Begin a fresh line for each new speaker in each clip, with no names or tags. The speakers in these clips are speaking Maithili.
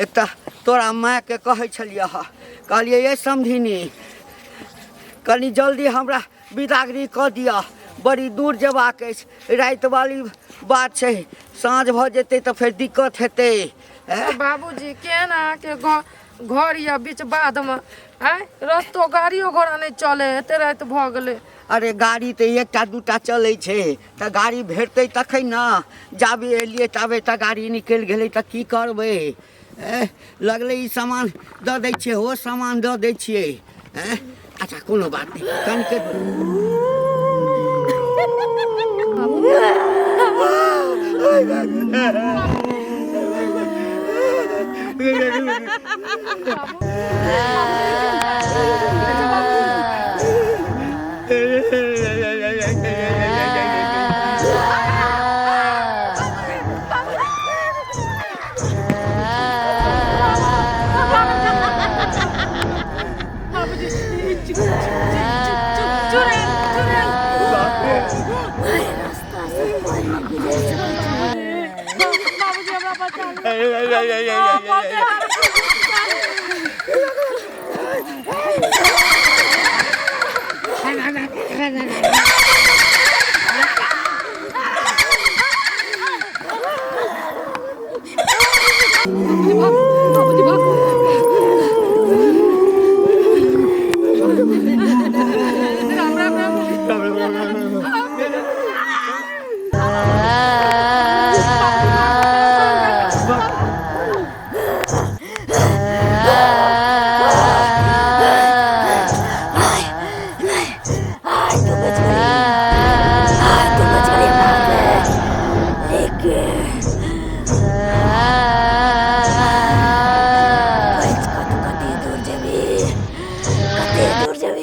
एकटा तोरा मायके कहै छलियै हँ, कहलियै ये समधिनी कनि जल्दी हमरा बिदागरी कऽ दिअ, बड़ी दूर जेबाक अछि, राति वाली बात छै, साँझ भऽ जेतै तऽ फेर दिक्कत हेतै।
बाबूजी केहन अहाँके घर यऽ बीच बाधमे, आँय रस्तो गाड़ियो घोड़ा नहि चलै, एते राति भऽ गेलै।
अरे गाड़ी तऽ एकटा दूटा चलै छै, तऽ गाड़ी भेटतै तखन ने। जाबे एलियै ताबे तऽ गाड़ी निकलि गेलै, तऽ की करबै? लगलै ई सामान दऽ दै छियै, ओ सामान दऽ दै छियै। अच्छा कोनो बात नहि, कनिके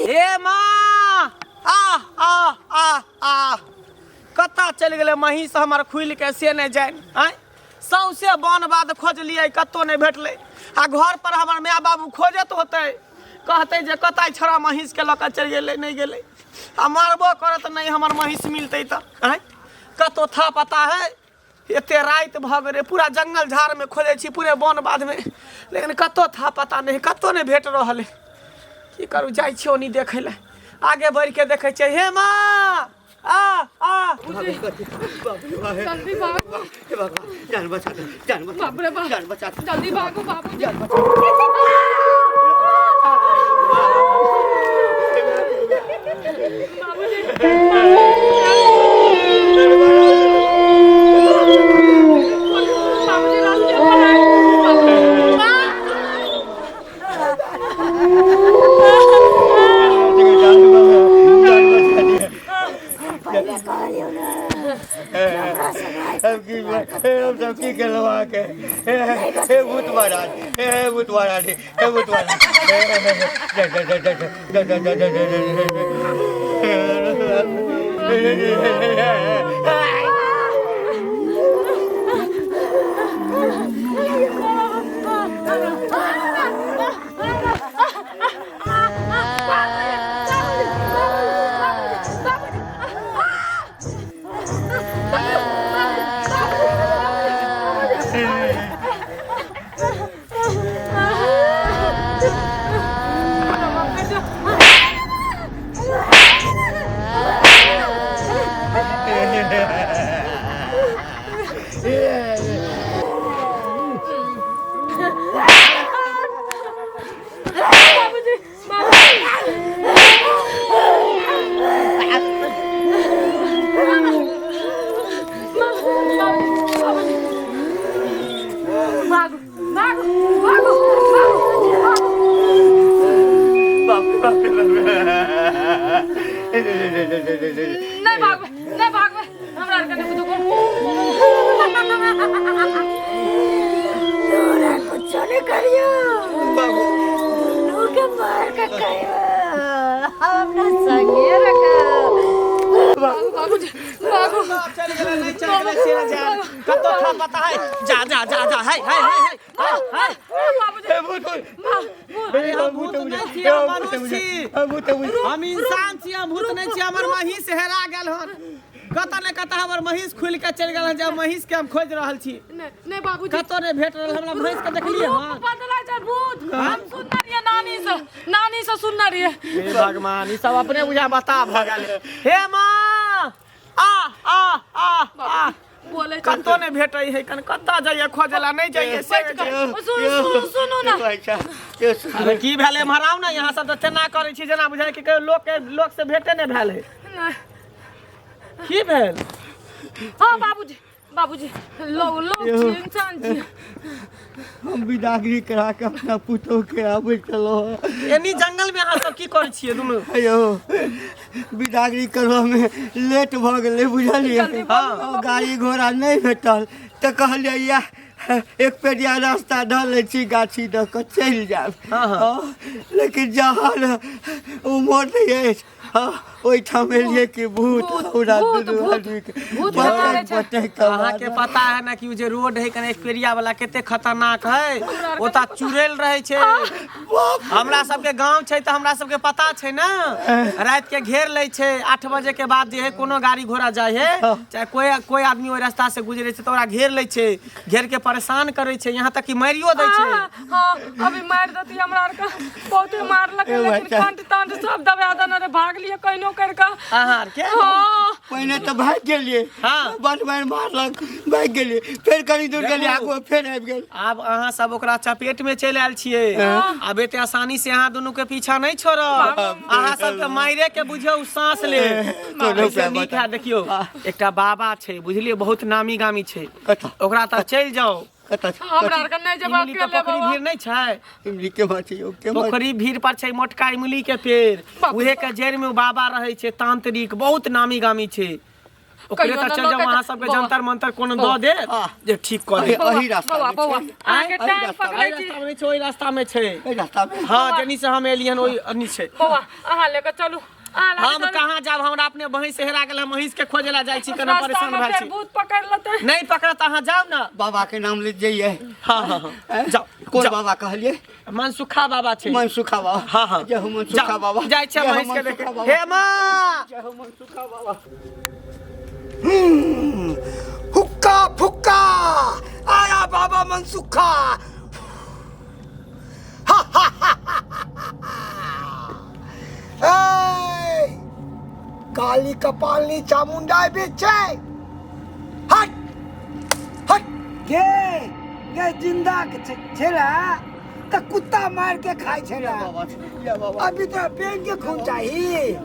हे माँ, आ आ आ आ कतऽ चलि गेलै महींस हमर खुलि के से नहि जानि। आँय सौंसे बन बाध खोजलियै, कतौ नहि भेटलै। आ घर पर हमर माय बाबू खोजत होतै, कहतै जे कतऽ छोड़ा महींस के लऽ कऽ चलि गेलै, नहि गेलै, आ मारबो करत नहि हमर महींस मिलतै तऽ। आँय कतौ था पता है? एते राति भऽ गेलै, पूरा जंगल झाड़मे खोजै छी, पूरे वन बाधमे, लेकिन कतौ था पता नहि, कतौ नहि भेट रहल है। की करू, जाइ छी ओनी देखै लए, आगे बढ़ि के देखै छियै। हे माँ, आ आ
जल्दी भागो,
हे भगवान, जान बचा दे, जान बचा,
बाप रे बाप,
जान बचा दे,
जल्दी भागो बाबूजी।
जान बचा।
बाबूजी रास्ते पर आए।
हम सब की केलहुँ अहाँके? हे भूत महाराज, हे भूत महाराज, हे भूत महाराज।
भागो भागो भागो भागो। नहीं भागबे, नहीं भागबे, हमरा आरके नहीं कुछो।
तोरा कुछो नहीं करियो, दुनू के मार के कहियो हम अपना संगे रखा।
भागो बाबूजी भागो।
चलि गेलै, नहि चलि गेलै से नहि जान, कतौ था पता है? जा जा जा जा, है है है है है।
बाबूजी
अरे हम भूत नहि छी, हम मनुष्य छी, हम इंसान छी, हम भूत नहि छी। हमर महींस हेरा गेल हन, कतऽ ने कतऽ हमर महींस खुलि के चलि गेल हन जे महींस के हम खोजि रहल छी।
नहि नहि बाबूजी,
कतौ नहि भेट रहल हमरा भैंस के। देखलियै
रूप
हन?
बदलै छै भूत, हम सुनने रहियै नानी से, नानी से सुनने रहियै।
हे भगवान, ई सब अपने बुझा बता भऽ गेल। हे माँ, आ आ आ आ
बोलै छै।
कतौ नहि भेटै है कन, कतऽ जाइए खोजै ला? नहि जाइए से।
बैठ कऽ, सुन सुन सुनू ना।
अरे की भेलै? एम्हर आउ ने। यहाँ सब तऽ तेना करै छी जेना बुझाइ कि कहियो लोक के लोक से भेटे नहि भेल है।
नहि।
की भेल?
हाँ बाबूजी, बाबूजी, लोग लोग छी, इंसान छी।
हम विदागरी करा के अपना पुतोह के आबै छलहुँ।
एनी जंगल में अहाँ सब की करै छियै दुनू?
हेयौ, विदागरी करबामे लेट भऽ गेलै, बुझलियै?
जल्दी बोलू।
हाँ, गाड़ी घोड़ा नहि भेटल तऽ कहलियै इएह एक पेरिया रास्ता धऽ लै छी, गाछी दऽ कऽ चलि जायब।
हाँ, हाँ।
हाँ, लेकिन जहन ओ मोड़ नहि अछि, हाँ, ओहिठाम एलियै कि भूत
भूत,
हमरा
भूत,
दुनू
भूत,
आदमीके
भूत मारै
पटकि
छै।
पटकि कऽ
अहाँके पता है ना कि उ जे रोड है कने पेरिया वाला कते खतरनाक है? ओतऽ चुड़ैल रहै छै। हमरा सबके गांव छै तऽ हमरा सबके पता छै ना। राति के घेर लै छै। 8 बजे के बाद जे है कोनो गाड़ी घोड़ा जाइ है, चाहे कोई कोई आदमी ओहि रास्ता से गुजरे छै, तऽ ओकरा घेर लै छै, घेर के परेशान करै छै, यहाँ तक कि मारियो दै छै।
हाँ हाँ, अभी मारि देती हमरा आरके। बहुते मारलक,
ए
लेकिन
बच्चा।
कंठ तंठ सब दबा देने रहे, भागलियै कहिनो करि कऽ।
अहाँ आरके?
हाँ।
पहिने तऽ भागि गेलियै।
हाँ।
बड मारि मारलक, भागि गेलियै, फेर कनी दूर गेलियै,
देखू।
आगू फेर आबि गेल।
आब अहाँ सब ओकरा चपेट में चलि आयल छियै। आब एते आसानी से अहाँ दुनू के पीछा नहीं छोड़ब। अहाँ सबके मारे के बुझियौ सांस ले।
कोनो
एहिसे नीक है, देखियौ, एकटा बाबा छै, बुझलियै, बहुत नामी गामी छै।
कतऽ?
ओकरा तऽ चलि जाउ।
कतऽ छै?
हमरा आरके नहि जेबाक।
इमली के
अकेले
पोखरी
बाबा।
भीड़ नहि छै?
इमली के माछ यौ, के माछ?
पोखरी भीड़ पर छै मोटका इमली के पेड़।
बाप रे।
उहे के जड़ि में ओ बाबा रहै छै, तांत्रिक, बहुत नामी गामी छै। ओकरे
कहियो
तऽ
ने
चलि जाउ।
लोक
अहाँ सबके
बौआ।
जंतर मंतर कोनो
बौआ।
दऽ देत जे ठीक कऽ देत।
अही रास्ता
बौआ
मे
बौआ
छै।
अहाँके
अही
टाइम
रास्ता मे।
पकड़ै
एहि
छी।
रास्ता में नहि छै, ओहि रास्ता में छै।
एहि रास्ता मे?
हाँ, जनी से हम एलियन ओहि अन्नी छै।
बौआ, अहाँ लेके चलू, अहाँ लऽ के
हम
चलू।
कहाँ जाब? हमरा अपने महींस हेरा गेल, हम महींस के खोजे ला जाइ छी, केना
रास्ता
परेशान
मे
भए
फेर
छी।
भूत पकड़ लेतै।
नहीं पकड़त, अहाँ जाउ ने।
बाबा के नाम ले जइयै।
हाँ हाँ हाँ, जाउ।
कोन
जाउ।
बाबा कहलियै?
मनसुखा बाबा छै।
मनसुखा बाबा।
हाँ हाँ।
जय हो मनसुखा
जाउ,
बाबा।
जाइ छै
जय हो
महींस के देखे।
मनसुखा बाबा।
हे माँ,
जय हो मनसुखा बाबा।
हुक्का फुक्का आया बाबा मनसुखा। ए, काली कपालनी चामुंडा बीच छै, हट हट। गे गे, जिंदा के छेला त कुत्ता मार के खाइ छेला।
बाबा या बाबा।
अभी तोरा पेन के खून चाही?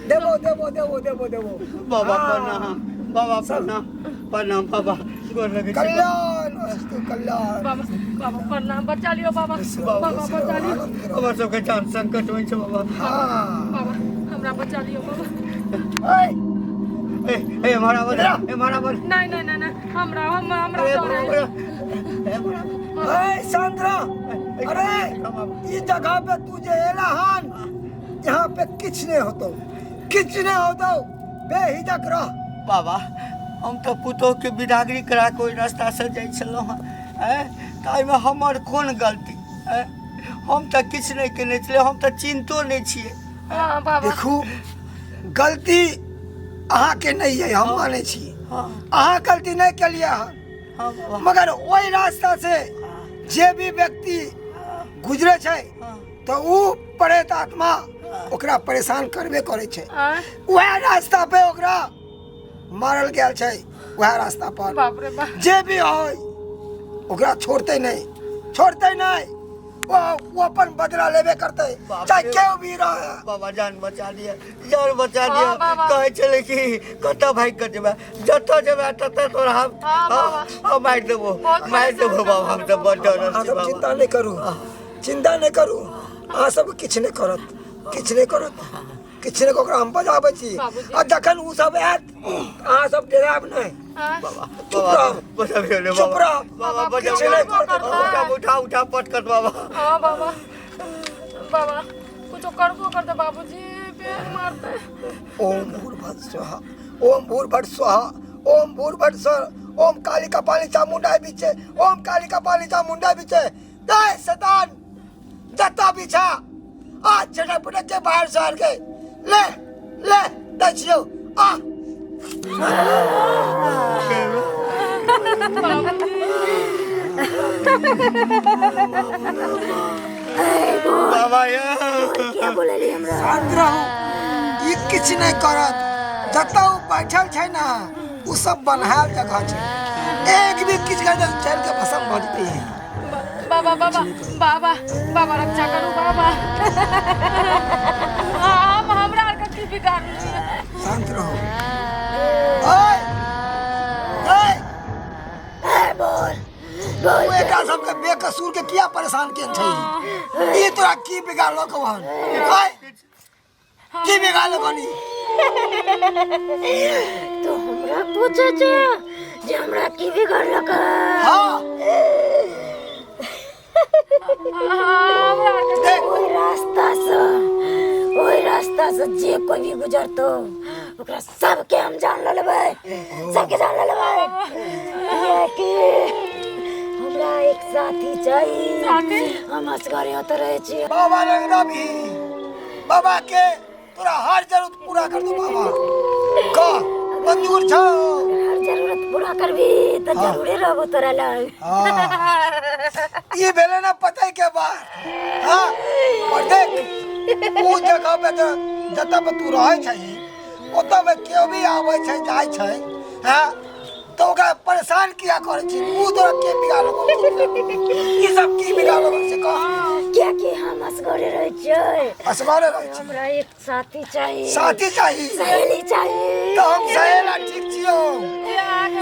देबो देबो देबो देबो देबो।
बाबा।
हाँ।
प्रणाम बाबा, प्रणाम, प्रणाम बाबा, गोर लगै छी।
कल्याण अस्तु, कल्याण।
बाबा, बाबा, प्रणाम, बचा लियौ बाबा, बाबा, बचा लियौ।
हमर सबके जान संकट होइ छै बाबा।
हाँ।
बाबा, हमरा बचा लियौ बाबा।
ऐ,
ए ए, हमारा बन, ए हमारा बन।
नहीं नहीं नहीं नहीं, हमरा हम हमरा
ए
डर है।
ए हमारा।
ऐ सांद्रा, अरे ई जगह पे तू जे एला हन, यहाँ पे किछ नहीं होतो, किछ नहीं होतो, बेहिजक रह।
बाबा, हम तऽ पुतोहके विदागरी करा कऽ ओहि रास्तासँ जाइ छलहुँ हँ, आँय, तऽ एहिमे हमर कोन गलती? आँय, हम तऽ किछु नहि केने छलियै, हम तऽ चिन्हतो नहि छियै।
हाँ बाबा।
देखू, गलती अहाँके नहीं है, हम मानै छी। अहाँ गलती नहीं केलियै हन।
हाँ बाबा।
मगर ओहि रास्ता से जे भी व्यक्ति गुजरे छै तऽ उ प्रेत आत्मा ओकरा परेशान करबे करै छै।
आँय?
वएह रास्ता पे ओकरा मारल गेल छै, वएह रास्ता पर।
बाप रे बाप।
जे भी होय, ओकरा छोड़तै नहीं, छोड़तै नहीं। वो अपन बदला लेबे करतै,
बाप
चाहे
रे।
केओ भी रहे।
बाबा, जान बचा लिअ, जान बचा लिअ।
हाँ, बाबा।
कहै छलै कि कतऽ भागि कऽ जेबै, जतऽ जेबै ततऽ तोरा हम
हाँ, बाबा।
हम मारि देबो।
बहुत
मारि देबो बाबा, हम तऽ बड़ डरल
अहाँ
छी
सब
बाबा।
चिंता नहीं करू, चिंता नहीं करू। अहाँ सब किछु नहीं करत, किछु नहीं करत, किछु नहीं। ओकरा हम बजाबै छी।
बाबूजी।
आ जखन ओ सब आयत, अहाँ सब डरायब नहीं।
आँय?
चुप रह।
बचाबियौ ने
चुप
बाबा।
रह।
बाबा,
किछु
बचाबियौ।
नहि करत।
उठा उठा उठा पटकत बाबा।
हाँ बाबा, बाबा कुछो करबो करते बाबूजी, पेट मारते।
ओम भूर्भुव स्वाहा, ओम भूर्भुव स्वाहा, ओम भूर्भुव स्व, ओम काली कपाली चामुंडा बिचे, ओम काली कपाली चामुंडा बिचे। जय शैतान, जत्ता पीछा आज झटक पटक के बाहर शहर के ले ले दै छियौ। आ
बाबा यौ
के बोलली हमरा?
शांत रहू, ई किछु नहि करत। जतऽ ओ बैठल छै ने, ओ सब बन्हायल जगह छै। एक भी किछु कर चलि के भस्म भऽ जेतै।
बाबा बाबा बाबा बाबा, रक्षा करू बाबा, हम हमरा आरके की बिगाड़ू?
शांत रहू। ओए ओए,
बोल बोल।
तू एकरा सबके बेकसूर के किया परेशान केने छै? ई तोरा की बिगाड़लक वहन? ओए, की बिगाड़लक हन ई?
तो हमरा पूछे छे जे हमरा की बिगड़लक?
हाँ।
हमरा आरके
देख,
ओहि रास्ता से जे कोई भी गुजरतो, ओकरा सबके हम जान ल लेबै, सबके जान ल लेबै, कियाकि हमरा एक साथी चाही।
साथी?
हम असगरे ओतऽ रहै छी।
बाबा लग रही, बाबा के तोरा हर जरूरत पूरा कर दो बाबा। कह, मंजूर छौ?
हर जरूरत पूरा करबी तऽ जरूरे रहबो तोरा लग।
हाँ, ई भेलै ना पतै के बात। हाँ, और देख, ओ जगह पे तऽ जतऽ पे तू रहै छही, ओतऽ पे केओ भी आबै छै जाइ छै, हाँ, तऽ ओकरा परेशान किया करै छी? ऊ तोरा के बिगाड़लको? ई सब की बिगाड़लको से कह।
कियाकि हम असगरे रहै छियै।
असगरे रहै छी।
हमरा एक साथी चाही।
साथी चाही?
सहेली चाही।
तऽ हम सहेला ठीक छियौ,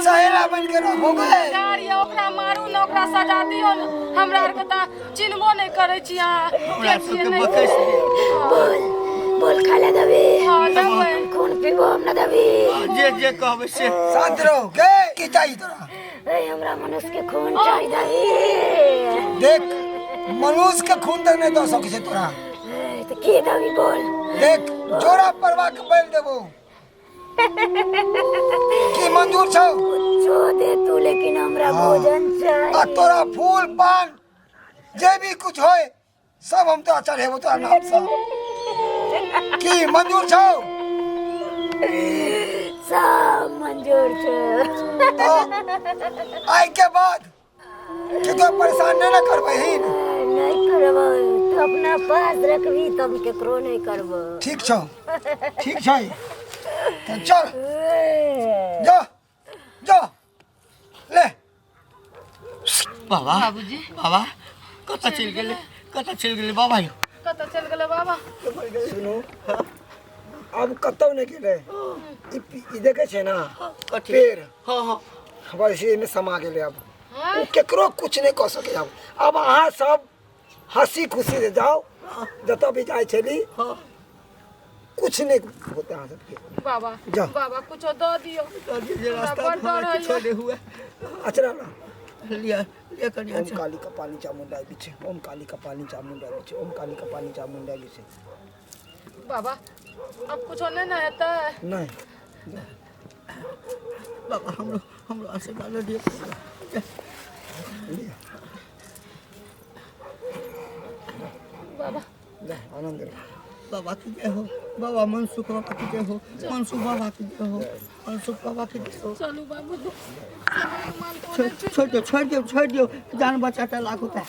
सहेला बन के रहबो गे।
गाड़ी ओकरा मारू ने, ओकरा सजा दियौ ने। हमरा आरके तऽ चिन्हबो नहि करै छी अहाँ।
हमरा
के छियै
सबके
नहि।
बकैस लिअ।
बोल बोल, खाय ला देबी?
हँ, देबै।
खून पीबो, हम ना देबी?
जे जे कहबै से।
शांत रहो गे। की चाही तोरा?
ए, हमरा मनुष्य के खून चाही, दही।
देख, मनुष्य के खून तक नहीं दऽ सकै छै तोरा।
ए, तऽ की देबी, बोल।
देख, जोड़ा परवा के बैल देबो, की मंजूर छौ?
कुछो दे तू, लेकिन हमरा भोजन
आ
चाही।
तोरा फूल पान जे भी कुछ होय, सब हम तोरा चढ़ेबो तोरा नाम से। की मंजूर छौ?
सब मंजूर छौ।
तो आइ के बाद केकरो परेशान नहीं ना करबही?
नहीं करबो। तू अपना पास रखबी तब केकरो नहीं करबो।
ठीक छौ, ठीक छै, तऽ चल, जा जा, ले।
बाबा।
बाबूजी।
बाबा, कतऽ चलि गेलै? कतऽ चलि गेलै बाबा यौ?
कतऽ चलि गेलै बाबा?
सुनू, आब कतौ नहि गेलै। ई देखै छै ने?
कथी?
पेड़।
हँ हँ।
बस, एहिमे समा गेलै। आब ओ केकरो कुछ नहि कऽ सकै। आब अहाँ सब हंसी खुशी से जाओ, जतऽ भी जाइ छली।
हँ।
कुछ नहि होतै अहाँ सबके।
बाबा।
जाओ।
बाबा, कुछो दऽ दियौ।
जे रास्ता
बड़
हमरा
डर
किछो
होइए।
नहि हुए।
अच्छा ना।
लिअ लिअ कनि।
ओम
अच्छा।
काली कपाली चामुंडा बिछे, ओम काली कपाली चामुंडा बिछे, ओम काली कपाली चामुंडा बिछे।
बाबा, अब कुछो नहि ने हेतै?
नहीं।
बाबा, हमरो हमरो आशीर्वाद दियौ।
लिअ।
बाबा।
ले, आनंद रह।
बाबा की जय हो! बाबा मनसुख बाबा की जय हो! मनसुख बाबा की जय हो! मनसुख बाबा की जय हो!
चलू बाबू, सामान उमान तो
छोड़ि दियौ, छोड़ि दियौ, छोड़ि दियौ। जान बचा के लाख रुपया।